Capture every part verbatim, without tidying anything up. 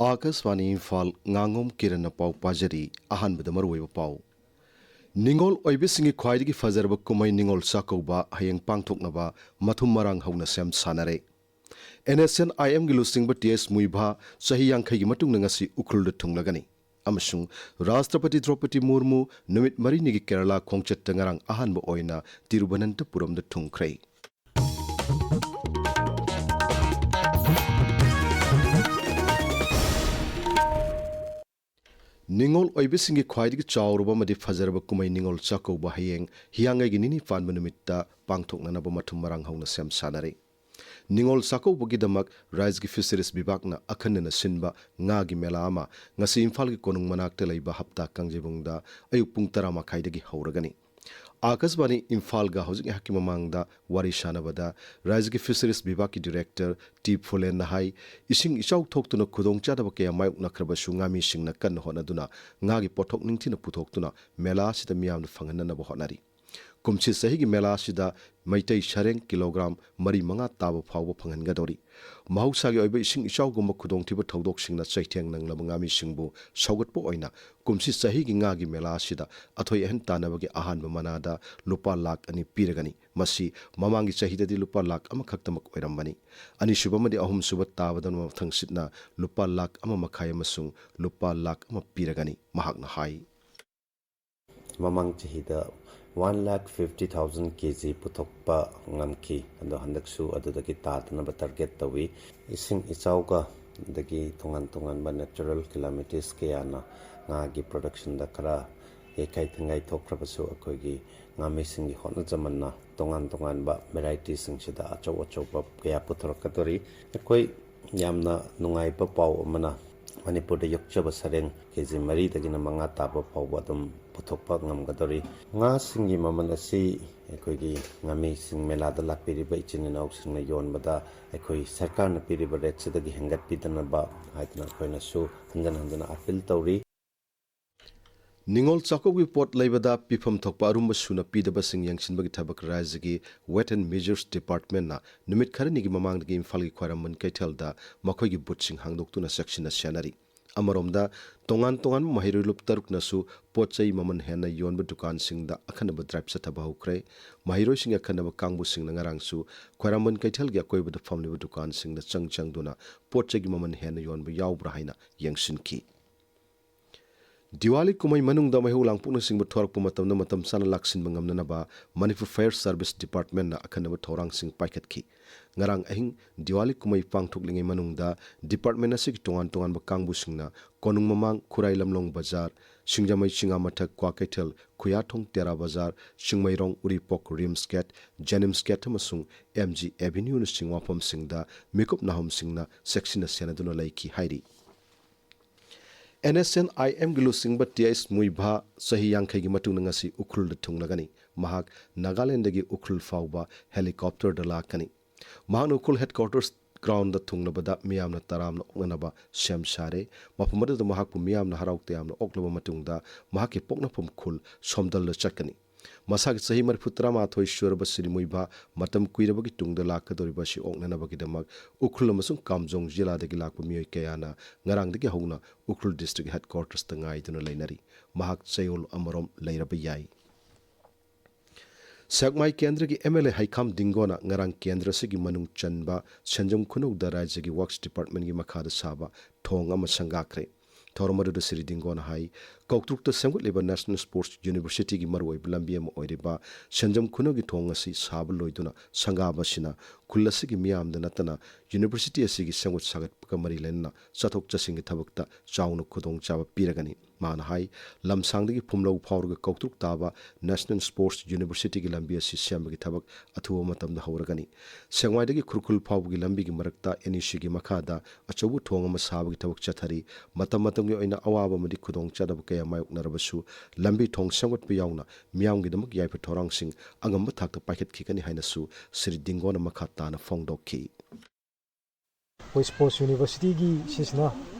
ꯑꯥꯀꯥꯁꯕꯥꯅꯤ ꯏꯝꯐꯥꯜ, ꯉꯥꯉꯣꯝ ꯀꯤꯔꯟꯅ ꯄꯥꯎ ꯄꯥꯖꯔꯤ꯫ ꯑꯍꯥꯟꯕꯗ ꯃꯔꯨꯑꯣꯏꯕ ꯄꯥꯎ꯫ ꯅꯤꯡꯉꯣꯜ ꯑꯣꯏꯕꯤꯁꯤꯡꯒꯤ ꯈ꯭ꯋꯥꯏꯗꯒꯤ ꯐꯖꯔꯕ ꯀꯨꯝꯍꯩ ꯅꯤꯡꯉꯣꯜ ꯆꯥꯛꯀꯧꯕ ꯍꯌꯦꯡ ꯄꯥꯡꯊꯣꯛꯅꯕ ꯃꯊꯨꯝ ꯃꯔꯥꯡ ꯍꯧꯅ ꯁꯦꯝ ꯁꯥꯅꯔꯦ꯫ ꯑꯦꯟ ꯑꯦꯁ ꯑꯦꯟ ꯑꯥꯏ ꯑꯦꯝꯒꯤ ꯂꯨꯆꯤꯡꯕ ꯇꯤ ꯑꯦꯁ ꯃꯨꯏꯚꯥ ꯆꯍꯤ ꯌꯥꯡꯈꯩꯒꯤ ꯃꯇꯨꯡꯗ ꯉꯁꯤ ꯎꯈ꯭ꯔꯨꯜꯗ ꯊꯨꯡꯂꯒꯅꯤ꯫ ꯑꯃꯁꯨꯡ ꯔꯥꯁꯇ꯭ꯔꯄꯇꯤ ꯗ꯭ꯔꯧꯄꯗꯤ ꯃꯨꯔꯃꯨ ꯅꯨꯃꯤꯠ ꯃꯔꯤꯅꯤꯒꯤ ꯀꯦꯔꯂꯥ ꯈꯣꯡꯆꯠꯇ ꯉꯔꯥꯡ ꯑꯍꯥꯟꯕ ꯑꯣꯏꯅ ꯇꯤꯔꯨꯚꯅꯟꯇꯄꯨꯔꯝꯗ ꯊꯨꯡꯈ꯭ꯔꯦ꯫ ꯅꯤꯡꯉꯣꯜ ꯑꯣꯏꯕꯤꯁꯤꯡꯒꯤ ꯈ꯭ꯋꯥꯏꯗꯒꯤ ꯆꯥꯎꯔꯕ ꯑꯃꯗꯤ ꯐꯖꯔꯕ ꯀꯨꯝꯍꯩ ꯅꯤꯡꯉꯣꯜ ꯆꯥꯛꯀꯧꯕ ꯍꯌꯦꯡ ꯍꯤꯌꯥꯡꯒꯩꯒꯤ ꯅꯤꯅꯤ ꯄꯥꯟꯕ ꯅꯨꯃꯤꯠꯇ ꯄꯥꯡꯊꯣꯛꯅꯅꯕ ꯃꯊꯨꯝ ꯃꯔꯥꯡ ꯍꯧꯅ ꯁꯦꯝ ꯁꯥꯅꯔꯦ꯫ ꯅꯤꯡꯉꯣꯜ ꯆꯥꯛꯀꯧꯕꯒꯤꯗꯃꯛ ꯔꯥꯖ꯭ꯌꯒꯤ ꯐꯤꯁꯔꯤꯁ ꯕꯤꯚꯥꯒꯅ ꯑꯈꯟꯅꯅ ꯁꯤꯟꯕ ꯉꯥꯒꯤ ꯃꯦꯂꯥ ꯑꯃ ꯉꯁꯤ ꯏꯝꯐꯥꯜꯒꯤ ꯀꯣꯅꯨꯡ ꯃꯅꯥꯛꯇ ꯂꯩꯕ ꯍꯞꯇꯥ ꯀꯥꯡꯖꯩꯕꯨꯡꯗ ꯑꯌꯨꯛ ꯄꯨꯡ ꯇꯔꯥ ꯃꯈꯥꯏꯗꯒꯤ ꯍꯧꯔꯒꯅꯤ꯫ ꯑꯥꯀꯥꯁꯕꯥꯅꯤ ꯏꯝꯐꯥꯜꯒ ꯍꯧꯖꯤꯛ ꯉꯥꯏꯍꯥꯛꯀꯤ ꯃꯃꯥꯡꯗ ꯋꯥꯔꯤ ꯁꯥꯟꯅꯕꯗ ꯔꯥꯖ꯭ꯌꯒꯤ ꯐꯤꯁꯔꯤꯁ ꯕꯤꯚꯥꯒꯀꯤ ꯗꯤꯔꯦꯛꯇꯔ ꯇꯤ ꯐꯨꯂꯦꯟꯅ ꯍꯥꯏ, ꯏꯁꯤꯡ ꯏꯆꯥꯎ ꯊꯣꯛꯇꯨꯅ ꯈꯨꯗꯣꯡꯆꯥꯗꯕ ꯀꯌꯥ ꯃꯥꯌꯣꯛꯅꯈ꯭ꯔꯕꯁꯨ ꯉꯥꯃꯤꯁꯤꯡꯅ ꯀꯟꯅ ꯍꯣꯠꯅꯗꯨꯅ ꯉꯥꯒꯤ ꯄꯣꯠꯊꯣꯛ ꯅꯤꯡꯊꯤꯅ ꯄꯨꯊꯣꯛꯇꯨꯅ ꯃꯦꯂꯥ ꯑꯁꯤꯗ ꯃꯤꯌꯥꯝꯅ ꯐꯪꯍꯟꯅꯅꯕ ꯍꯣꯠꯅꯔꯤ꯫ ꯀꯨꯝꯁꯤ ꯆꯍꯤꯒꯤ ꯃꯦꯂꯥ ꯑꯁꯤꯗ ꯃꯩꯇꯩ ꯁꯔꯦꯡ ꯀꯤꯂꯣꯒ꯭ꯔꯥꯝ ꯃꯔꯤ ꯃꯉꯥ ꯇꯥꯕ ꯐꯥꯎꯕ ꯐꯪꯍꯟꯒꯗꯧꯔꯤ꯫ ꯃꯍꯧꯁꯥꯒꯤ ꯑꯣꯏꯕ ꯏꯁꯤꯡ ꯏꯆꯥꯎꯒꯨꯝꯕ ꯈꯨꯗꯣꯡꯊꯤꯕ ꯊꯧꯗꯣꯛꯁꯤꯡꯅ ꯆꯩꯊꯦꯡ ꯅꯪꯂꯕ ꯉꯥꯃꯤꯁꯤꯡꯕꯨ ꯁꯧꯒꯠꯄ ꯑꯣꯏꯅ ꯀꯨꯝꯁꯤ ꯆꯍꯤꯒꯤ ꯉꯥꯒꯤ ꯃꯦꯂꯥ ꯑꯁꯤꯗ ꯑꯊꯣꯏ ꯑꯍꯦꯟ ꯇꯥꯟꯅꯕꯒꯤ ꯑꯍꯥꯟꯕ ꯃꯅꯥꯗ ꯂꯨꯄꯥ ꯂꯥꯈ ꯑꯅꯤ ꯄꯤꯔꯒꯅꯤ꯫ ꯃꯁꯤ ꯃꯃꯥꯡꯒꯤ ꯆꯍꯤꯗꯗꯤ ꯂꯨꯄꯥ ꯂꯥꯈ ꯑꯃꯈꯛꯇꯃꯛ ꯑꯣꯏꯔꯝꯕꯅꯤ꯫ ꯑꯅꯤꯁꯨꯕ ꯑꯃꯗꯤ ꯑꯍꯨꯝꯁꯨꯕ ꯇꯥꯕꯗ ꯃꯊꯪꯁꯤꯠꯅ ꯂꯨꯄꯥ ꯂꯥꯈ ꯑꯃ ꯃꯈꯥꯏ ꯑꯃꯁꯨꯡ ꯂꯨꯄꯥ ꯂꯥꯈ ꯑꯃ ꯄꯤꯔꯒꯅꯤ, ꯃꯍꯥꯛꯅ ꯍꯥꯏ꯫ ꯃꯃꯥꯡ ꯆꯍꯤꯗ ꯋꯥꯟ ꯂꯥꯈ ꯐꯤꯐꯇꯤ ꯊꯥꯎꯖꯟ ꯀꯦ ꯖꯤ ꯄꯨꯊꯣꯛꯄ ꯉꯝꯈꯤ꯫ ꯑꯗꯣ ꯍꯟꯗꯛꯁꯨ ꯑꯗꯨꯗꯒꯤ ꯇꯥꯗꯅꯕ ꯇꯥꯔꯒꯦꯠ ꯇꯧꯏ꯫ ꯏꯁꯤꯡ ꯏꯆꯥꯎꯒ ꯑꯗꯒꯤ ꯇꯣꯉꯥꯟ ꯇꯣꯉꯥꯟꯕ ꯅꯦꯆꯔꯦꯜ ꯀꯦꯂꯥꯃꯤꯇꯤꯁ ꯀꯌꯥꯅ ꯉꯥꯒꯤ ꯄ꯭ꯔꯣꯗꯛꯁꯟꯗ ꯈꯔ ꯌꯩꯈꯥꯏ ꯊꯤꯡꯒꯥꯏ ꯊꯣꯛꯈ꯭ꯔꯕꯁꯨ ꯑꯩꯈꯣꯏꯒꯤ ꯉꯥꯃꯤꯁꯤꯡꯒꯤ ꯍꯣꯠꯅꯖꯃꯟꯅ ꯇꯣꯉꯥꯟ ꯇꯣꯉꯥꯟꯕ ꯚꯦꯔꯥꯏꯇꯤꯁꯤꯡꯁꯤꯗ ꯑꯆꯧ ꯑꯆꯧꯕ ꯀꯌꯥ ꯄꯨꯊꯣꯔꯛꯀꯗꯧꯔꯤ꯫ ꯑꯩꯈꯣꯏ ꯌꯥꯝꯅ ꯅꯨꯡꯉꯥꯏꯕ ꯄꯥꯎ ꯑꯃꯅ, ꯃꯅꯤꯄꯨꯔꯗ ꯌꯣꯛꯆꯕ ꯁꯔꯦꯡ ꯀꯦ ꯖꯤ ꯃꯔꯤꯗꯒꯤꯅ ꯃꯉꯥ ꯇꯥꯕ ꯐꯥꯎꯕ ꯑꯗꯨꯝ ꯄꯨꯊꯣꯛꯄ ꯉꯝꯒꯗꯧꯔꯤ꯫ ꯉꯥꯁꯤꯡꯒꯤ ꯃꯃꯜ ꯑꯁꯤ ꯑꯩꯈꯣꯏꯒꯤ ꯉꯥꯃꯤꯁꯤꯡ, ꯃꯦꯂꯥꯗ ꯂꯥꯛꯄꯤꯔꯤꯕ ꯏꯆꯤꯟ ꯏꯅꯥꯎꯁꯤꯡꯅ ꯌꯣꯟꯕꯗ ꯑꯩꯈꯣꯏ ꯁꯔꯀꯥꯔꯅ ꯄꯤꯔꯤꯕ ꯔꯦꯠꯁꯤꯗꯒꯤ ꯍꯦꯟꯒꯠꯄꯤꯗꯅꯕ ꯍꯥꯏꯗꯅ ꯑꯩꯈꯣꯏꯅꯁꯨ ꯍꯟꯖꯟ ꯍꯟꯖꯟꯅ ꯑꯥꯄꯤꯜ ꯇꯧꯔꯤ꯫ ꯅꯤꯉꯣꯜ ꯆꯥꯛꯀꯧꯕꯒꯤ ꯄꯣꯠ ꯂꯩꯕꯗ ꯄꯤꯐꯝ ꯊꯣꯛꯄ ꯑꯔꯨꯝꯕ ꯁꯨꯅ ꯄꯤꯗꯕꯁꯤꯡ ꯌꯦꯡꯁꯤꯟꯕꯒꯤ ꯊꯕꯛ ꯔꯥꯖ꯭ꯌꯒꯤ Weight and Measures Departmentꯅ ꯅꯨꯃꯤꯠ ꯈꯔꯅꯤꯒꯤ ꯃꯃꯥꯡꯗꯒꯤ ꯏꯝꯐꯥꯜꯒꯤ ꯈ꯭ꯋꯥꯏꯔꯝꯕꯟ ꯀꯩꯊꯦꯜꯗ ꯃꯈꯣꯏꯒꯤ ꯕꯨꯠꯁꯤꯡ ꯍꯥꯡꯗꯣꯛꯇꯨꯅ ꯆꯦꯛꯁꯤꯟꯅ ꯁꯦꯟꯅꯔꯤ꯫ ꯑꯃꯔꯣꯝꯗ, ꯇꯣꯉꯥꯟ ꯇꯣꯉꯥꯟꯕ ꯃꯍꯩꯔꯣꯏ ꯂꯨꯞ ꯇꯔꯨꯛꯅꯁꯨ ꯄꯣꯠ ꯆꯩ ꯃꯃꯜ ꯍꯦꯟꯅ ꯌꯣꯟꯕ ꯗꯨꯀꯥꯟꯁꯤꯡꯗ ꯑꯈꯟꯅꯕ ꯗ꯭ꯔꯥꯏꯚ ꯆꯠꯊꯕ ꯍꯧꯈ꯭ꯔꯦ꯫ ꯃꯍꯩꯔꯣꯏꯁꯤꯡꯒꯤ ꯑꯈꯟꯅꯕ ꯀꯥꯡꯕꯨꯁꯤꯡꯅ ꯉꯔꯥꯡꯁꯨ ꯈ꯭ꯋꯥꯏꯔꯝꯕꯟ ꯀꯩꯊꯦꯜꯒꯤ ꯑꯀꯣꯏꯕꯗ ꯐꯝꯂꯤꯕ ꯗꯨꯀꯥꯟꯁꯤꯡꯗ ꯆꯪ ꯆꯪꯗꯨꯅ ꯄꯣꯠ ꯆꯩꯒꯤ ꯃꯃꯜ ꯍꯦꯟꯅ ꯌꯣꯟꯕ ꯌꯥꯎꯕ꯭ꯔꯥ ꯍꯥꯏꯅ ꯌꯦꯡꯁꯤꯟꯈꯤ꯫ ꯗꯤꯋꯥꯂꯤ ꯀꯨꯝꯍꯩ ꯃꯅꯨꯡꯗ ꯃꯩꯍꯧ ꯂꯥꯡꯄꯣꯛꯅꯆꯤꯡꯕ ꯊꯣꯔꯛꯄ ꯃꯇꯝꯗ ꯃꯇꯝ ꯆꯥꯅ ꯂꯥꯛꯁꯤꯟꯕ ꯉꯝꯅꯅꯕ Manipur Fire Service Departmentꯅ ꯑꯈꯟꯅꯕ ꯊꯧꯔꯥꯡꯁꯤꯡ ꯄꯥꯏꯈꯠꯈꯤ꯫ ꯉꯔꯥꯡ ꯑꯍꯤꯡ ꯗꯤꯋꯥꯂꯤ ꯀꯨꯝꯍꯩ ꯄꯥꯡꯊꯣꯛꯂꯤꯉꯩ ꯃꯅꯨꯡꯗ department ꯑꯁꯤꯒꯤ ꯇꯣꯉꯥꯟ ꯇꯣꯉꯥꯟꯕ ꯀꯥꯡꯕꯨꯁꯤꯡꯅ ꯀꯣꯅꯨꯡ ꯃꯃꯥꯡ, ꯈꯨꯔꯥꯏ ꯂꯝꯂꯣꯡ ꯕꯖꯥꯔ, ꯁꯤꯡꯖꯃꯩ ꯆꯤꯉꯥꯃꯊꯛ, ꯀ꯭ꯋꯥꯀꯩꯊꯦꯜ, ꯈꯨꯌꯥꯊꯣꯡ ꯇꯦꯔꯥ ꯕꯖꯥꯔ, ꯆꯤꯡꯃꯩꯔꯣꯡ, ꯎꯔꯤꯄꯣꯛ, RIMS Gate, JNIMS Gate ꯑꯃꯁꯨꯡ MG Avenueꯅꯆꯤꯡꯕ ꯃꯐꯝꯁꯤꯡꯗ ꯃꯤꯀꯨꯞ ꯅꯥꯍꯨꯝꯁꯤꯡꯅ ꯆꯦꯛꯁꯤꯟꯅ ꯁꯦꯟꯅꯗꯨꯅ ꯂꯩꯈꯤ ꯍꯥꯏꯔꯤ꯫ NSCN-IMꯒꯤ ꯂꯨꯆꯤꯡꯕ ꯇꯤ.ꯑꯩꯆ ꯃꯨꯏꯚꯥ ꯆꯍꯤ ꯌꯥꯡꯈꯩꯒꯤ ꯃꯇꯨꯡꯗ ꯉꯁꯤ ꯎꯈ꯭ꯔꯨꯜꯗ ꯊꯨꯡꯂꯒꯅꯤ꯫ ꯃꯍꯥꯛ ꯅꯥꯒꯥꯂꯦꯟꯗꯒꯤ ꯎꯈ꯭ꯔꯨꯜ ꯐꯥꯎꯕ helicopterꯗ ꯂꯥꯛꯀꯅꯤ꯫ ꯃꯍꯥꯛꯅ ꯎꯈ꯭ꯔꯨꯜ headquarters groundꯗ ꯊꯨꯡꯂꯕꯗ ꯃꯤꯌꯥꯝꯅ ꯇꯔꯥꯝꯅ ꯑꯣꯛꯅꯅꯕ ꯁꯦꯝ ꯁꯥꯔꯦ꯫ ꯃꯐꯝ ꯑꯗꯨꯗ ꯃꯍꯥꯛꯄꯨ ꯃꯤꯌꯥꯝꯅ ꯍꯔꯥꯎ ꯇꯌꯥꯝꯅ ꯑꯣꯛꯂꯕ ꯃꯇꯨꯡꯗ ꯃꯍꯥꯛꯀꯤ ꯄꯣꯛꯅꯐꯝ ꯈꯨꯜ ꯁꯣꯝꯗꯜꯗ ꯆꯠꯀꯅꯤ꯫ ꯃꯁꯥꯒꯤ ꯆꯍꯤ ꯃꯔꯤꯐꯨ ꯇꯔꯥꯃꯥꯊꯣꯏ ꯁꯨꯔꯕ ꯁ꯭ꯔꯤ ꯃꯨꯏꯚꯥ ꯃꯇꯝ ꯀꯨꯏꯔꯕꯒꯤ ꯇꯨꯡꯗ ꯂꯥꯛꯀꯗꯧꯔꯤꯕ ꯑꯁꯤ ꯑꯣꯛꯅꯅꯕꯒꯤꯗꯃꯛ ꯎꯈ꯭ꯔꯨꯜ ꯑꯃꯁꯨꯡ ꯀꯥꯝꯖꯣꯡ ꯖꯤꯂꯥꯗꯒꯤ ꯂꯥꯛꯄ ꯃꯤꯑꯣꯏ ꯀꯌꯥꯅ ꯉꯔꯥꯡꯗꯒꯤ ꯍꯧꯅ ꯎꯈ꯭ꯔꯨꯜ district headquartersꯇ ꯉꯥꯏꯗꯨꯅ ꯂꯩꯅꯔꯤ꯫ ꯃꯍꯥꯛ ꯆꯌꯣꯜ ꯑꯃꯔꯣꯝ ꯂꯩꯔꯕ ꯌꯥꯏ꯫ ꯁꯦꯛꯃꯥꯏ ꯀꯦꯟꯗ꯭ꯔꯒꯤ MLA ꯍꯩꯈꯥꯝ ꯗꯤꯡꯒꯣꯅ ꯉꯔꯥꯡ ꯀꯦꯟꯗ꯭ꯔ ꯑꯁꯤꯒꯤ ꯃꯅꯨꯡ ꯆꯟꯕ ꯁꯦꯟꯖꯝ ꯈꯨꯅꯧꯗ ꯔꯥꯖ꯭ꯌꯒꯤ Works Departmentꯀꯤ ꯃꯈꯥꯗ ꯁꯥꯕ ꯊꯣꯡ ꯑꯃ ꯁꯪꯒꯥꯈ꯭ꯔꯦ꯫ ꯊꯧꯔꯝ ꯑꯗꯨꯗ ꯁ꯭ꯔꯤ ꯗꯤꯡꯒꯣꯅ ꯍꯥꯏ, ꯀꯧꯇ꯭ꯔꯨꯛꯇ ꯁꯦꯝꯒꯠꯂꯤꯕ National Sports Universityꯒꯤ ꯃꯔꯨꯑꯣꯏꯕ ꯂꯝꯕꯤ ꯑꯃ ꯑꯣꯏꯔꯤꯕ ꯁꯦꯟꯖꯝ ꯈꯨꯅꯧꯒꯤ ꯊꯣꯡ ꯑꯁꯤ ꯁꯥꯕ ꯂꯣꯏꯗꯨꯅ ꯁꯪꯒꯥꯕ ꯑꯁꯤꯅ ꯈꯨꯜ ꯑꯁꯤꯒꯤ ꯃꯤꯌꯥꯝꯗ ꯅꯠꯇꯅ university ꯑꯁꯤꯒꯤ ꯁꯦꯝꯒꯠ ꯁꯥꯒꯠꯄꯒ ꯃꯔꯤ ꯂꯩꯅꯅ ꯆꯠꯊꯣꯛ ꯆꯠꯁꯤꯟꯒꯤ ꯊꯕꯛꯇ ꯆꯥꯎꯅ ꯈꯨꯗꯣꯡꯆꯥꯕ ꯄꯤꯔꯒꯅꯤ꯫ ꯃꯥꯅ ꯍꯥꯏ, ꯂꯝꯁꯥꯡꯗꯒꯤ ꯐꯨꯝꯂꯧ ꯐꯥꯎꯔꯒ ꯀꯧꯇ꯭ꯔꯨꯛ ꯇꯥꯕ National Sports Universityꯒꯤ ꯂꯝꯕꯤ ꯑꯁꯤ ꯁꯦꯝꯕꯒꯤ ꯊꯕꯛ ꯑꯊꯨꯕ ꯃꯇꯝꯗ ꯍꯧꯔꯒꯅꯤ꯫ ꯁꯦꯛꯃꯥꯏꯗꯒꯤ ꯈꯨꯔꯈꯨꯜ ꯐꯥꯎꯕꯒꯤ ꯂꯝꯕꯤꯒꯤ ꯃꯔꯛꯇ NECꯒꯤ ꯃꯈꯥꯗ ꯑꯆꯧꯕ ꯊꯣꯡ ꯑꯃ ꯁꯥꯕꯒꯤ ꯊꯕꯛ ꯆꯠꯊꯔꯤ꯫ ꯃꯇꯝ ꯃꯇꯝꯒꯤ ꯑꯣꯏꯅ ꯑꯋꯥꯕ ꯑꯃꯗꯤ ꯈꯨꯗꯣꯡꯆꯥꯗꯕ ꯀꯌꯥ ꯃꯥꯌꯣꯛꯅꯔꯕꯁꯨ ꯂꯝꯕꯤ ꯊꯣꯡ ꯁꯦꯝꯒꯠꯄ ꯌꯥꯎꯅ ꯃꯤꯌꯥꯝꯒꯤꯗꯃꯛ ꯌꯥꯏꯐ ꯊꯧꯔꯥꯡꯁꯤꯡ ꯑꯉꯝꯕ ꯊꯥꯛꯇ ꯄꯥꯏꯈꯠꯈꯤꯒꯅꯤ ꯍꯥꯏꯅꯁꯨ ꯁ꯭ꯔꯤ ꯗꯤꯡꯒꯣꯅ ꯃꯈꯥ ꯇꯥꯅ ꯐꯣꯡꯗꯣꯛꯈꯤ꯫ ꯑꯩꯈꯣꯏ Sports Universityꯒꯤ ꯁꯤꯁꯤꯅ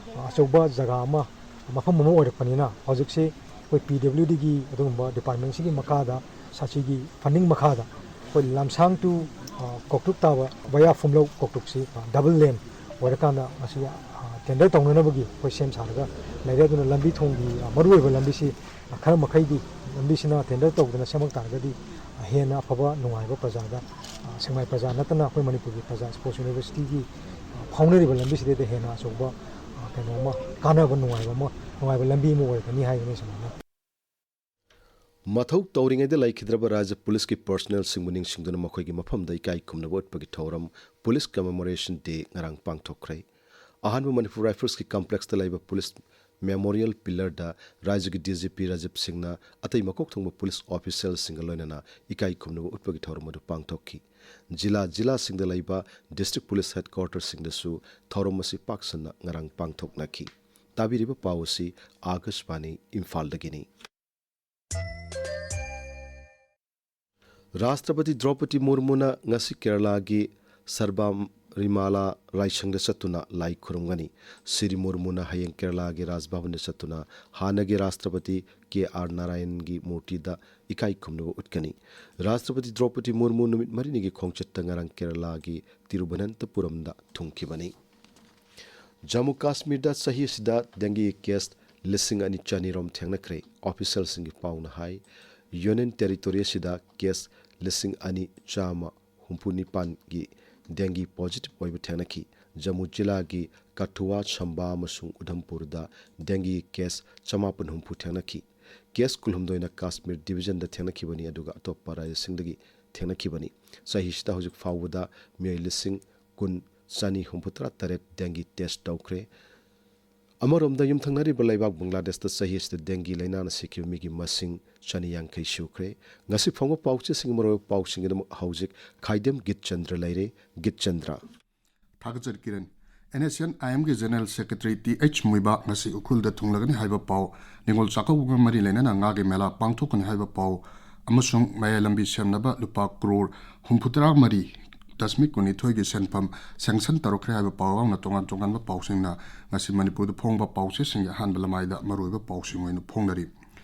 ꯑꯆꯧꯕ ꯖꯒꯥ ꯑꯃ, ꯃꯐꯝ ꯑꯃ ꯑꯣꯏꯔꯛꯄꯅꯤꯅ ꯍꯧꯖꯤꯛꯁꯤ ꯑꯩꯈꯣꯏ ꯄꯤ ꯗꯕ꯭ꯂꯤꯎ ꯗꯤꯒꯤ ꯑꯗꯨꯒꯨꯝꯕ ꯗꯤꯄꯥꯔꯠꯃꯦꯟꯁꯤꯒꯤ ꯃꯈꯥꯗ, ꯁꯥꯁꯤꯒꯤ ꯐꯟꯗꯤꯡ ꯃꯈꯥꯗ ꯑꯩꯈꯣꯏ ꯂꯝꯁꯥꯡ ꯇꯨ, ꯑ, ꯀꯧꯇ꯭ꯔꯨꯛ ꯇꯥꯕ ꯚꯌꯥ ꯐꯨꯝꯂꯧ ꯀꯧꯇ꯭ꯔꯨꯛꯁꯤ, ꯑ, ꯗꯕꯜ ꯂꯦꯟ ꯑꯣꯏꯔꯀꯥꯟꯗ ꯃꯁꯤ, ꯑ, ꯇꯦꯟꯗꯔ ꯇꯧꯅꯅꯕꯒꯤ ꯑꯩꯈꯣꯏ ꯁꯦꯝ ꯁꯥꯔꯒ ꯂꯩꯔꯦ꯫ ꯑꯗꯨꯅ ꯂꯝꯕꯤ ꯊꯣꯡꯒꯤ, ꯑ, ꯃꯔꯨꯑꯣꯏꯕ ꯂꯝꯕꯤꯁꯤ, ꯑ, ꯈꯔ ꯃꯈꯩꯗꯤ ꯂꯝꯕꯤꯁꯤꯅ ꯇꯦꯟꯗꯔ ꯇꯧꯗꯅ ꯁꯦꯝꯃꯛ ꯇꯥꯔꯒꯗꯤ, ꯑ, ꯍꯦꯟꯅ ꯑꯐꯕ ꯅꯨꯡꯉꯥꯏꯕ ꯄ꯭ꯔꯖꯥꯗ, ꯑ, ꯁꯦꯛꯃꯥꯏ ꯄ꯭ꯔꯖꯥ ꯅꯠꯇꯅ ꯑꯩꯈꯣꯏ ꯃꯅꯤꯄꯨꯔꯒꯤ ꯄ꯭ꯔꯖꯥ, ꯏꯁꯄꯣꯔꯠꯁ ꯌꯨꯅꯤꯚꯔꯁꯤꯇꯤꯒꯤ, ꯑ, ꯐꯥꯎꯅꯔꯤꯕ ꯂꯝꯕꯤꯁꯤꯗꯩꯗ ꯍꯦꯟꯅ ꯑꯆꯧꯕ, ꯑ, ꯀꯩꯅꯣ ꯑꯃ, ꯀꯥꯟꯅꯕ ꯅꯨꯡꯉꯥꯏꯕ ꯑꯃ, ꯅꯨꯡꯉꯥꯏꯕ ꯂꯝꯕꯤ ꯑꯃ ꯑꯣꯏꯔꯛꯀꯅꯤ ꯍꯥꯏꯒꯅꯤ ꯁꯨꯃꯥꯏꯅ꯫ ꯃꯊꯧ ꯇꯧꯔꯤꯉꯩꯗ ꯂꯩꯈꯤꯗ꯭ꯔꯕ ꯔꯥꯖ꯭ꯌ ꯄꯨꯂꯤꯁꯀꯤ ꯄꯔꯁꯅꯦꯜꯁꯤꯡꯕꯨ ꯅꯤꯡꯁꯤꯡꯗꯨꯅ ꯃꯈꯣꯏꯒꯤ ꯃꯐꯝꯗ ꯏꯀꯥꯏ ꯈꯨꯝꯅꯕ ꯎꯠꯄꯒꯤ ꯊꯧꯔꯝ Police Commemoration Day ꯉꯔꯥꯡ ꯄꯥꯡꯊꯣꯛꯈ꯭ꯔꯦ꯫ ꯑꯍꯥꯟꯕ ꯃꯅꯤꯄꯨꯔ ꯔꯥꯏꯐꯜꯁꯀꯤ ꯀꯝꯄ꯭ꯂꯦꯛꯁꯇ ꯂꯩꯕ ꯄꯨꯂꯤꯁ ꯃꯦꯃꯣꯔꯤꯌꯦꯜ ꯄꯤꯂꯔꯗ ꯔꯥꯖ꯭ꯌꯒꯤ ꯗꯤ ꯖꯤ ꯄꯤ ꯔꯥꯖꯤꯕ ꯁꯤꯡꯅ ꯑꯇꯩ ꯃꯀꯣꯛ ꯊꯣꯡꯕ ꯄꯨꯂꯤꯁ ꯑꯣꯐꯤꯁꯤꯌꯦꯜꯁꯤꯡꯒ ꯂꯣꯏꯅꯅ ꯏꯀꯥꯏ ꯈꯨꯝꯅꯕ ꯎꯠꯄꯒꯤ ꯊꯧꯔꯝ ꯑꯗꯨ ꯄꯥꯡꯊꯣꯛꯈꯤ꯫ ꯖꯤꯂꯥ ꯖꯤꯂꯥꯁꯤꯡꯗ ꯂꯩꯕ ꯗꯤꯁꯇ꯭ꯔꯤꯛ ꯄꯨꯂꯤꯁ ꯍꯦꯗꯀ꯭ꯋꯥꯔꯇꯔꯁꯤꯡꯗꯁꯨ ꯊꯧꯔꯝ ꯑꯁꯤ ꯄꯥꯛ ꯁꯟꯅ ꯉꯔꯥꯡ ꯄꯥꯡꯊꯣꯛꯅꯈꯤ꯫ ꯇꯥꯕꯤꯔꯤꯕ ꯄꯥꯎ ꯑꯁꯤ ꯑꯥꯀꯥꯁꯕꯥꯅꯤ ꯏꯝꯐꯥꯜꯗꯒꯤꯅꯤ꯫ ꯔꯥꯁꯇ꯭ꯔꯄꯇꯤ ꯗ꯭ꯔꯧꯄꯗꯤ ꯃꯨꯔꯃꯨꯅ ꯉꯁꯤ ꯀꯦꯔꯂꯥꯒꯤ ꯁꯕꯔꯤꯃꯥꯂꯥ ꯂꯥꯏꯁꯪꯗ ꯆꯠꯇꯨꯅ ꯂꯥꯏ ꯈꯨꯔꯨꯝꯒꯅꯤ꯫ ꯁ꯭ꯔꯤ ꯃꯨꯔꯃꯨꯅ ꯍꯌꯦꯡ ꯀꯦꯔꯂꯥꯒꯤ ꯔꯥꯖꯚꯕꯟꯗ ꯆꯠꯇꯨꯅ ꯍꯥꯟꯅꯒꯤ ꯔꯥꯁꯇ꯭ꯔꯄꯇꯤ ꯀꯦ ꯑꯥꯔ ꯅꯥꯔꯥꯌꯟꯒꯤ ꯃꯨꯔꯇꯤꯗ ꯏꯀꯥꯏ ꯈꯨꯝꯅꯕ ꯎꯠꯀꯅꯤ꯫ ꯔꯥꯁꯇ꯭ꯔꯄꯇꯤ ꯗ꯭ꯔꯧꯄꯗꯤ ꯃꯨꯔꯃꯨ ꯅꯨꯃꯤꯠ ꯃꯔꯤꯅꯤꯒꯤ ꯈꯣꯡꯆꯠꯇ ꯉꯔꯥꯡ ꯀꯦꯔꯂꯥꯒꯤ ꯇꯤꯔꯨꯚꯅꯟꯇꯄꯨꯔꯝꯗ ꯊꯨꯡꯈꯤꯕꯅꯤ꯫ ꯖꯝꯃꯨ ꯀꯥꯁꯃꯤꯔꯗ ꯆꯍꯤ ꯑꯁꯤꯗ ꯗꯦꯡꯒꯤ ꯀꯦꯁ ꯂꯤꯁꯤꯡ ꯑꯅꯤ ꯆꯅꯤꯔꯣꯝ ꯊꯦꯡꯅꯈ꯭ꯔꯦ꯫ ꯑꯣꯐꯤꯁꯤꯌꯦꯜꯁꯤꯡꯒꯤ ꯄꯥꯎꯅ ꯍꯥꯏ, ꯌꯨꯅꯤꯌꯟ ꯇꯦꯔꯤꯇꯣꯔꯤ ꯑꯁꯤꯗ ꯀꯦꯁ ꯂꯤꯁꯤꯡ ꯑꯅꯤ ꯆꯥꯝꯃ ꯍꯨꯝꯐꯨ ꯅꯤꯄꯥꯟꯒꯤ ꯗꯦꯡꯒꯤ ꯄꯣꯖꯤꯇꯤꯚ ꯑꯣꯏꯕ ꯊꯦꯡꯅꯈꯤ꯫ ꯖꯝꯃꯨ ꯖꯤꯂꯥꯒꯤ ꯀꯊꯨꯋꯥ, ꯁꯝꯕꯥ ꯑꯃꯁꯨꯡ ꯎꯙꯝꯄꯨꯔꯗ ꯗꯦꯡꯒꯤ ꯀꯦꯁ ꯆꯃꯥꯄꯟ ꯍꯨꯝꯐꯨ ꯊꯦꯡꯅꯈꯤ꯫ ꯀꯦꯁ ꯀꯨꯟꯍꯨꯝꯗꯣꯏꯅ ꯀꯥꯁꯃꯤꯔ ꯗꯤꯚꯤꯖꯟꯗ ꯊꯦꯡꯅꯈꯤꯕꯅꯤ, ꯑꯗꯨꯒ ꯑꯇꯣꯞꯄ ꯔꯥꯖ꯭ꯌꯁꯤꯡꯗꯒꯤ ꯊꯦꯡꯅꯈꯤꯕꯅꯤ꯫ ꯆꯍꯤꯁꯤꯗ ꯍꯧꯖꯤꯛ ꯐꯥꯎꯕꯗ ꯃꯤꯑꯣꯏ ꯂꯤꯁꯤꯡ ꯀꯨꯟ ꯆꯅꯤ ꯍꯨꯝꯐꯨꯇꯔꯥ ꯇꯔꯦꯠ ꯗꯦꯡꯒꯤ ꯇꯦꯁ ꯇꯧꯈ꯭ꯔꯦ꯫ ꯑꯃꯔꯣꯝꯗ, ꯌꯨꯝꯊꯪꯅꯔꯤꯕ ꯂꯩꯕꯥꯛ ꯕꯪꯒ꯭ꯂꯥꯗꯦꯁꯇ ꯆꯍꯤ ꯑꯁꯤꯗ ꯗꯦꯡꯒꯤ ꯂꯥꯏꯅꯥꯅ ꯁꯤꯈꯤꯕ ꯃꯤꯒꯤ ꯃꯁꯤꯡ ꯆꯅꯤ ꯌꯥꯡꯈꯩ ꯁꯨꯈ꯭ꯔꯦ꯫ ꯉꯁꯤ ꯐꯪꯕ ꯄꯥꯎꯆꯦꯁꯤꯡꯒꯤ ꯃꯔꯨꯑꯣꯏꯕ ꯄꯥꯎꯁꯤꯡꯒꯤꯗꯃꯛ ꯍꯧꯖꯤꯛ ꯈꯥꯏꯗꯦꯝ ꯒꯤꯠꯆꯟꯗ꯭ꯔ ꯂꯩꯔꯦ꯫ ꯒꯤꯠꯆꯟꯗ꯭ꯔ꯫ ꯊꯥꯒꯠꯆꯔꯤ ꯀꯤꯔꯟ꯫ ꯑꯦꯟ ꯑꯦꯁ ꯑꯦꯟ ꯑꯥꯏ ꯑꯦꯝꯒꯤ ꯖꯦꯅꯔꯦꯜ ꯁꯦꯀ꯭ꯔꯦꯇꯔꯤ ꯇꯤ ꯑꯩꯆ ꯃꯨꯏꯕꯥ ꯉꯁꯤ ꯎꯈ꯭ꯔꯨꯜꯗ ꯊꯨꯡꯂꯒꯅꯤ ꯍꯥꯏꯕ ꯄꯥꯎ, ꯅꯤꯉꯣꯜ ꯆꯥꯛꯀꯧꯕꯒ ꯃꯔꯤ ꯂꯩꯅꯅ ꯉꯥꯒꯤ ꯃꯦꯂꯥ ꯄꯥꯡꯊꯣꯛꯀꯅꯤ ꯍꯥꯏꯕ ꯄꯥꯎ, ꯑꯃꯁꯨꯡ ꯃꯌꯥꯏ ꯂꯝꯕꯤ ꯁꯦꯝꯅꯕ ꯂꯨꯄꯥ ꯀ꯭ꯔꯣꯔ ꯍꯨꯝꯐꯨꯇꯔꯥ ꯃꯔꯤ ꯗꯁꯃꯤꯛ ꯀꯨꯟꯅꯤꯊꯣꯏꯒꯤ ꯁꯦꯟꯐꯝ ꯁꯦꯡꯁꯟ ꯇꯧꯔꯛꯈ꯭ꯔꯦ ꯍꯥꯏꯕ ꯄꯥꯎ ꯌꯥꯎꯅ ꯇꯣꯉꯥꯟ ꯇꯣꯉꯥꯟꯕ ꯄꯥꯎꯁꯤꯡꯅ ꯉꯁꯤ ꯃꯅꯤꯄꯨꯔꯗ ꯐꯣꯡꯕ ꯄꯥꯎꯆꯦꯁꯤꯡꯒꯤ ꯑꯍꯥꯟꯕ ꯂꯃꯥꯏꯗ ꯃꯔꯨꯑꯣꯏꯕ ꯄꯥꯎꯁꯤꯡ ꯑꯣꯏꯅ ꯐꯣꯡꯅꯔꯤ꯫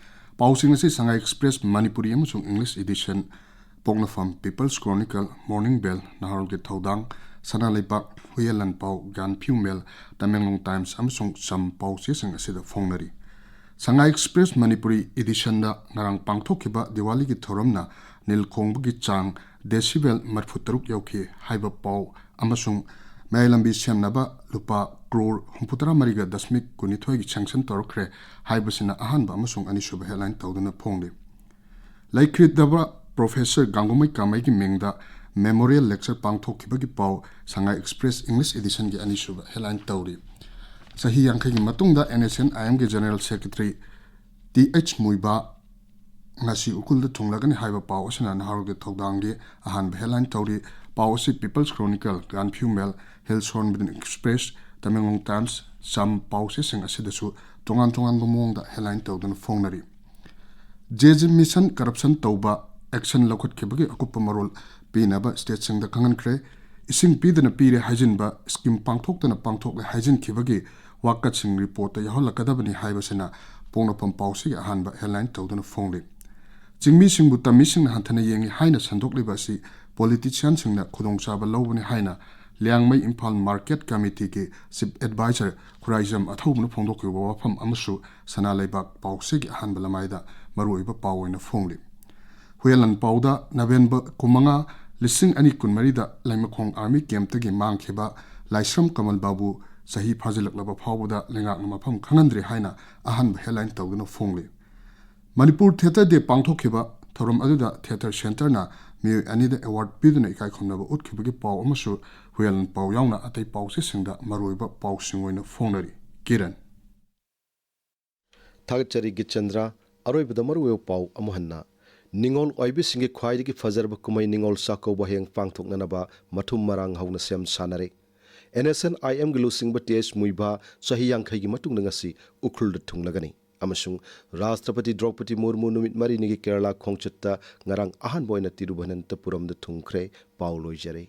ꯄꯥꯎꯁꯤꯡ ꯑꯁꯤ ꯁꯉꯥꯏ ꯑꯦꯛꯁꯄ꯭ꯔꯦꯁ ꯃꯅꯤꯄꯨꯔꯤ ꯑꯃꯁꯨꯡ ꯏꯪꯂꯤꯁ ꯏꯗꯤꯁꯟ, ꯄꯣꯛꯅꯐꯝ, ꯄꯤꯄꯜꯁ ꯀ꯭ꯔꯣꯅꯤꯀꯜ, ꯃꯣꯔꯅꯤꯡ ꯕꯦꯜ, ꯅꯍꯥꯔꯣꯜꯒꯤ ꯊꯧꯗꯥꯡ, ꯁꯅꯥ ꯂꯩꯕꯥꯛ, ꯍꯨꯏꯌꯦꯟ ꯂꯥꯟꯄꯥꯎ, ꯒ꯭ꯌꯥꯟ ꯐꯤꯎ ꯃꯦꯜ, ꯇꯃꯦꯡꯂꯣꯡ ꯇꯥꯏꯝꯁ ꯑꯃꯁꯨꯡ ꯆꯝ ꯄꯥꯎꯆꯦꯁꯤꯡ ꯑꯁꯤꯗ ꯐꯣꯡꯅꯔꯤ꯫ ꯁꯉꯥꯏ ꯑꯦꯛꯁꯄ꯭ꯔꯦꯁ ꯃꯅꯤꯄꯨꯔꯤ ꯏꯗꯤꯁꯟꯗ ꯉꯔꯥꯡ ꯄꯥꯡꯊꯣꯛꯈꯤꯕ ꯗꯤꯋꯥꯂꯤꯒꯤ ꯊꯧꯔꯝꯅ ꯅꯤꯜ ꯈꯣꯡꯕꯒꯤ ꯆꯥꯡ ꯗꯦꯁꯤꯕꯦꯜ ꯃꯔꯤꯐꯨ ꯇꯔꯨꯛ ꯌꯧꯈꯤ ꯍꯥꯏꯕ ꯄꯥꯎ ꯑꯃꯁꯨꯡ ꯃꯌꯥꯏ ꯂꯝꯕꯤ ꯁꯦꯝꯅꯕ ꯂꯨꯄꯥ ꯀ꯭ꯔꯣꯔ ꯍꯨꯝꯐꯨꯇꯔꯥ ꯃꯔꯤꯒ ꯗꯁꯃꯤꯛ ꯀꯨꯟꯅꯤꯊꯣꯏꯒꯤ ꯁꯦꯡꯁꯟ ꯇꯧꯔꯛꯈ꯭ꯔꯦ ꯍꯥꯏꯕꯁꯤꯅ ꯑꯍꯥꯟꯕ ꯑꯃꯁꯨꯡ ꯑꯅꯤꯁꯨꯕ ꯍꯦꯗꯂꯥꯏꯟ ꯇꯧꯗꯨꯅ ꯐꯣꯡꯂꯤ꯫ ꯂꯩꯈꯤꯗꯕ ꯄ꯭ꯔꯣꯐꯦꯁꯔ ꯒꯥꯡꯒꯨꯃꯩ ꯀꯥꯃꯩꯒꯤ ꯃꯤꯡꯗ ꯃꯦꯃꯣꯔꯤꯌꯦꯜ ꯂꯦꯛꯆꯔ ꯄꯥꯡꯊꯣꯛꯈꯤꯕꯒꯤ ꯄꯥꯎ ꯁꯉꯥꯏ ꯑꯦꯛꯁꯄ꯭ꯔꯦꯁ ꯏꯪꯂꯤꯁ ꯏꯗꯤꯁꯟꯒꯤ ꯑꯅꯤꯁꯨꯕ ꯍꯦꯗꯂꯥꯏꯟ ꯇꯧꯔꯤ꯫ ꯆꯍꯤ ꯌꯥꯡꯈꯩꯒꯤ ꯃꯇꯨꯡꯗ ꯑꯦꯟ ꯑꯦꯁ ꯑꯦꯟ ꯑꯥꯏ ꯑꯦꯝꯒꯤ ꯖꯦꯅꯔꯦꯜ ꯁꯦꯀ꯭ꯔꯦꯇꯔꯤ ꯇꯤ ꯑꯩꯆ ꯃꯨꯏꯕꯥ ꯉꯁꯤ ꯎꯈ꯭ꯔꯨꯜꯗ ꯊꯨꯡꯂꯒꯅꯤ ꯍꯥꯏꯕ ꯄꯥꯎ ꯑꯁꯤꯅ ꯅꯍꯥꯔꯣꯜꯒꯤ ꯊꯧꯗꯥꯡꯒꯤ ꯑꯍꯥꯟꯕ ꯍꯦꯗꯂꯥꯏꯟ ꯇꯧꯔꯤ꯫ ꯄꯥꯎ ꯑꯁꯤ ꯄꯤꯄꯜꯁ ꯀ꯭ꯔꯣꯅꯤꯀꯜ, ꯒ꯭ꯌꯥꯟ ꯐꯤꯎ ꯃꯦꯜ, ꯍꯤꯜ ꯁꯣꯟꯕꯤꯗꯟ ꯑꯦꯛꯁꯄ꯭ꯔꯦꯁ, ꯇꯃꯦꯡꯂꯣꯡ ꯇꯥꯏꯝꯁ, ꯆꯝ ꯄꯥꯎꯆꯦꯁꯤꯡ ꯑꯁꯤꯗꯁꯨ ꯇꯣꯉꯥꯟ ꯇꯣꯉꯥꯟꯕ ꯃꯑꯣꯡꯗ ꯍꯦꯗꯂꯥꯏꯟ ꯇꯧꯗꯨꯅ ꯐꯣꯡꯅꯔꯤ꯫ ꯖꯦ ꯖꯤ ꯃꯤꯁꯟ ꯀꯔꯞꯁꯟ ꯇꯧꯕ ꯑꯦꯛꯁꯟ ꯂꯧꯈꯠꯈꯤꯕꯒꯤ ꯑꯀꯨꯞꯄ ꯃꯔꯣꯜ ꯄꯤꯅꯕ ꯁ꯭ꯇꯦꯠꯁꯤꯡꯗ ꯈꯪꯍꯟꯈ꯭ꯔꯦ꯫ ꯏꯁꯤꯡ ꯄꯤꯗꯅ ꯄꯤꯔꯦ ꯍꯥꯏꯖꯤꯟꯕ, ꯁ꯭ꯀꯤꯝ ꯄꯥꯡꯊꯣꯛꯇꯅ ꯄꯥꯡꯊꯣꯛꯂꯦ ꯍꯥꯏꯖꯤꯟꯈꯤꯕꯒꯤ ꯋꯥꯀꯠꯁꯤꯡ ꯔꯤꯄꯣꯔꯠꯇ ꯌꯥꯎꯍꯜꯂꯛꯀꯗꯕꯅꯤ ꯍꯥꯏꯕꯁꯤꯅ ꯄꯣꯛꯅꯐꯝ ꯄꯥꯎꯁꯤꯒꯤ ꯑꯍꯥꯟꯕ ꯍꯦꯗꯂꯥꯏꯟ ꯇꯧꯗꯨꯅ ꯐꯣꯡꯂꯤ꯫ ꯆꯤꯡꯃꯤꯁꯤꯡꯕꯨ ꯇꯝꯃꯤꯁꯤꯡꯅ ꯍꯟꯊꯅ ꯌꯦꯡꯏ ꯍꯥꯏꯅ ꯁꯟꯗꯣꯛꯂꯤꯕ ꯑꯁꯤ ꯄꯣꯂꯤꯇꯤꯁꯤꯌꯥꯟꯁꯤꯡꯅ ꯈꯨꯗꯣꯡꯆꯥꯕ ꯂꯧꯕꯅꯤ ꯍꯥꯏꯅ ꯂꯤꯌꯥꯡꯃꯩ ꯏꯝꯐꯥꯜ ꯃꯥꯔꯀꯦꯠ ꯀꯃꯤꯇꯤꯒꯤ ꯆꯤꯐ ꯑꯦꯗꯚꯥꯏꯖꯔ ꯈꯨꯔꯥꯏꯖꯝ ꯑꯊꯧꯕꯅ ꯐꯣꯡꯗꯣꯛꯈꯤꯕ ꯋꯥꯐꯝ ꯑꯃꯁꯨ ꯁꯅꯥ ꯂꯩꯕꯥꯛ ꯄꯥꯎꯆꯦꯒꯤ ꯑꯍꯥꯟꯕ ꯂꯃꯥꯏꯗ ꯃꯔꯨꯑꯣꯏꯕ ꯄꯥꯎ ꯑꯣꯏꯅ ꯐꯣꯡꯂꯤ꯫ ꯍꯨꯏꯌꯦꯟ ꯂꯥꯟꯄꯥꯎꯗ ꯅꯕꯦꯝꯕꯔ ꯀꯨꯟꯃꯉꯥ, ꯂꯤꯁꯤꯡ ꯑꯅꯤ ꯀꯨꯟꯃꯔꯤꯗ ꯂꯩꯃꯈꯣꯡ ꯑꯥꯔꯃꯤ ꯀꯦꯝꯞꯇꯒꯤ ꯃꯥꯡꯈꯤꯕ ꯂꯥꯏꯁ꯭ꯔꯝ ꯀꯃꯜ ꯕꯥꯕꯨ ꯆꯍꯤ ꯐꯥꯖꯤꯜꯂꯛꯂꯕ ꯐꯥꯎꯕꯗ ꯂꯩꯉꯥꯛꯅ ꯃꯐꯝ ꯈꯪꯍꯟꯗ꯭ꯔꯤ ꯍꯥꯏꯅ ꯑꯍꯥꯟꯕ ꯍꯦꯗꯂꯥꯏꯟ ꯇꯧꯗꯨꯅ ꯐꯣꯡꯂꯤ꯫ ꯃꯅꯤꯄꯨꯔ ꯊꯤꯌꯦꯇꯔ ꯗꯦ ꯄꯥꯡꯊꯣꯛꯈꯤꯕ ꯊꯧꯔꯝ ꯑꯗꯨꯗ ꯊꯤꯌꯦꯇꯔ ꯁꯦꯟꯇꯔꯅ ꯃꯤꯑꯣꯏ ꯑꯅꯤꯗ ꯑꯦꯋꯥꯔꯗ ꯄꯤꯗꯨꯅ ꯏꯀꯥꯏ ꯈꯨꯝꯅꯕ ꯎꯠꯈꯤꯕꯒꯤ ꯄꯥꯎ ꯑꯃꯁꯨ ꯍꯨꯏꯌꯦꯟ ꯂꯥꯟꯄꯥꯎ ꯌꯥꯎꯅ ꯑꯇꯩ ꯄꯥꯎꯆꯦꯁꯤꯡꯗ ꯃꯔꯨꯑꯣꯏꯕ ꯄꯥꯎꯁꯤꯡ ꯑꯣꯏꯅ ꯐꯣꯡꯅꯔꯤ꯫ ꯀꯤꯔꯟ꯫ ꯊꯥꯒꯠꯆꯔꯤ ꯒꯤꯠꯆꯟꯗ꯭ꯔ꯫ ꯑꯔꯣꯏꯕꯗ ꯃꯔꯨꯑꯣꯏꯕ ꯄꯥꯎ ꯑꯃꯨꯛ ꯍꯟꯅ꯫ ꯅꯤꯉꯣꯜ ꯑꯣꯏꯕꯤꯁꯤꯡꯒꯤ ꯈ꯭ꯋꯥꯏꯗꯒꯤ ꯐꯖꯔꯕ ꯀꯨꯝꯍꯩ ꯅꯤꯉꯣꯜ ꯆꯥꯛꯀꯧꯕ ꯍꯌꯦꯡ ꯄꯥꯡꯊꯣꯛꯅꯅꯕ ꯃꯊꯨꯝ ꯃꯔꯥꯡ ꯍꯧꯅ ꯁꯦꯝ ꯁꯥꯅꯔꯦ꯫ ꯑꯦꯟ ꯑꯦꯁ ꯑꯦꯟ ꯑꯥꯏ ꯑꯦꯝꯒꯤ ꯂꯨꯆꯤꯡꯕ ꯇꯤ ꯑꯩꯆ ꯃꯨꯏꯕꯥ ꯆꯍꯤ ꯌꯥꯡꯈꯩꯒꯤ ꯃꯇꯨꯡꯗ ꯉꯁꯤ ꯎꯈ꯭ꯔꯨꯜꯗ ꯊꯨꯡꯂꯒꯅꯤ꯫ ꯑꯃꯁꯨꯡ ꯔꯥꯁꯇ꯭ꯔꯄꯇꯤ ꯗ꯭ꯔꯧꯄꯗꯤ ꯃꯨꯔꯃꯨ ꯅꯨꯃꯤꯠ ꯃꯔꯤꯅꯤꯒꯤ ꯀꯦꯔꯂꯥ ꯈꯣꯡꯆꯠꯇ ꯉꯔꯥꯡ ꯑꯍꯥꯟꯕ ꯑꯣꯏꯅ ꯇꯤꯔꯨꯚꯅꯟꯇꯄꯨꯔꯝꯗ ꯊꯨꯡꯈ꯭ꯔꯦ꯫ ꯄꯥꯎ ꯂꯣꯏꯖꯔꯦ꯫